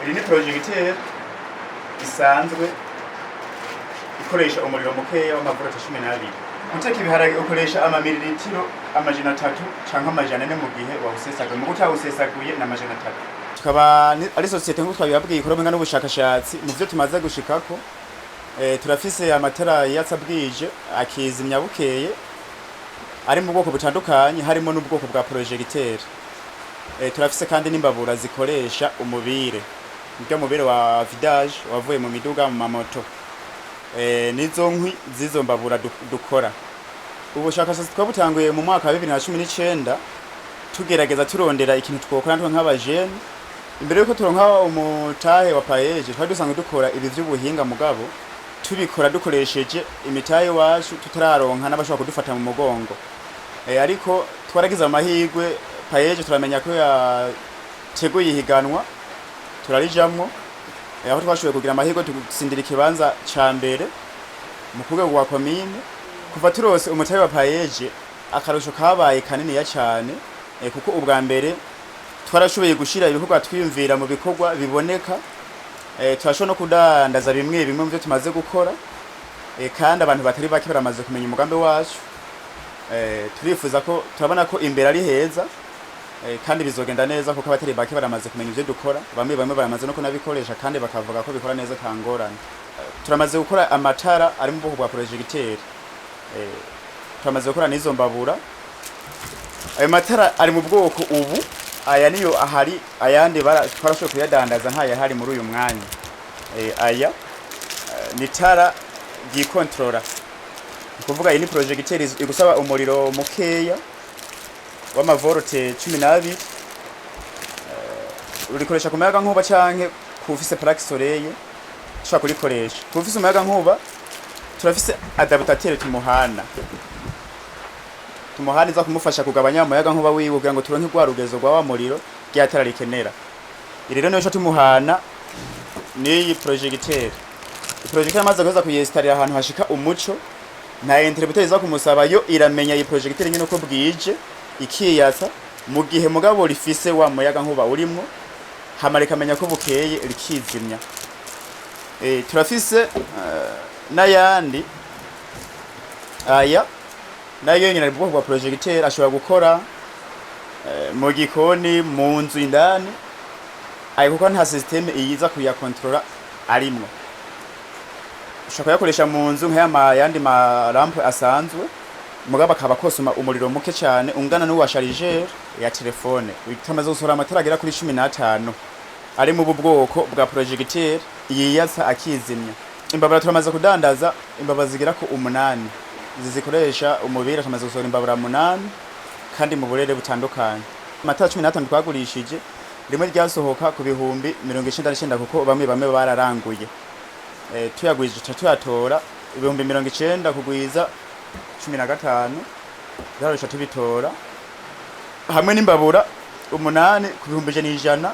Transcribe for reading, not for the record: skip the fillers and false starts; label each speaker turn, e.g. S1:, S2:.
S1: Iri ni projecteur isanzwe ikoresha umuriro mukeya w'ama volts 12. Guteka ibiharage ukoresha amamiriritiro 300 canke 400 mu gihe wawusesaguye. Mu utawusesaguye ni 300. Tukaba ari société, nk'uko twabibabwiye, ikora ubuhinga n'ubushakashatsi. Mu vyo tumaze gushikako, turafise amatara yatsa bwije akizimya bukeye, ari mu bwoko butandukanye, harimo n'ubwoko bwa projecteur. Turafise kandi n'imbabura zikoresha umubire, niryo mubire wa vidange wavuye mu miduga, mu mamoto. Nizo nkwi z'izo mbabura dukora. Ubushakashatsi twabutanguye mu mwaka wa 2019, tugerageza turondera ikintu twokora natwe nk'abajene. Imbere yuko turonka umutahe wa PAEEJ, twari dusanzwe dukora ibi vy'ubuhinga, mugabo tubikora dukoresheje imitahe iwacu, tutararonka n'abashobora kudufata mu mugongo. Ariko twaragize amahirwe, PAEEJ turamenya ko yateguye ihiganwa, turarijamwo, aho twashoboye kugira amahirwe tugutsindira ikibanza ca mbere mu rwego rwa komine. Kuva turose umutahe wa PAEEJ, akarusho kabaye kaniniya cane, kuko ubwa mbere twarashoboye gushira ibikorwa twiyumvira mu bikorwa biboneka. Turashobora no kudandaza bimwe bimwe mu byo tumaze gukora, kandi abantu batari bake baramaze kumenya umugambi wacu. Turifuza ko turabona ko imbere ari heza, kandi bizogenda neza, kuko abatari bake baramaze kumenya ivyo dukora. Bamwe bamwe baramaze no kunabikoresha kandi bakavuga ko bikora neza atangorane. Turamaze gukora amatara ari mu bwoko bwa projecteur, turamaze gukora n'izo mbabura. Ayo matara ari mu bwoko ubu, aya niyo ahari, ayandi twarashoboye kuyadandaza, ntayahari muri uyu mwanya. Aya ni tara ryikontorora, ni kuvuga iyi ni projecteur igusaba umuriro mukeya w'ama volts 12. Urikoresha ku muyaga nkuba canke ku ufise plaque solaire ushobora kurikoresha. Ku ufise umuyaga nkuba, turafise adaptateur tumuhana iza kumufasha kugabanya umuyaga nkuba wiwe, kugira ngo turonke rwa rugezo rwa wa muriro rya tara rikenera. Iri rero niyo tumuhana n'iyi projecteur. Projecteur amaze guheza kuyesitarira ahantu hashika umuco, nta interrupteur iza kumusaba, yo iramenya iyi projecteur nyine uko bwije ikiyatsa mu gihe mugabo rifise wa muyaga nkuba urimwo, hama rikamenya ko bukeye rikizimya. Turafise n'ayandi. Aya nayo nyine ari mu bwoko bwa projecteur, ashobora gukora mu gikoni, mu nzu indani, ariko kuko nta système iyiza kuyakontorora arimwo. Ushobora kuyakoresha mu nzu nk'aya yandi ma lampe asanzwe, mugabo akaba kosoma umuriro muke cyane ungana n'uwa chargeur ya telefone. Tumaze gusohora amatara agera kuri 15 ari mu bwoko bwa projecteur yiyatsa akizimya. Imbabura, turamaze kudandaza imbabura zigera ku 8, izi zikoresha umubiri. Tumaze gusohora imbabura 8 kandi mu burere butandukanye. Amatara 15 twagurishije, rimwe ryasohoka ku 99,000, kuko bamwe bamwe bararanguye. Tuyagwije tuca tuyatora 90,000 kugwiza 15, byarusha tubitora hamwe n'imbabura 8 ku 130,000.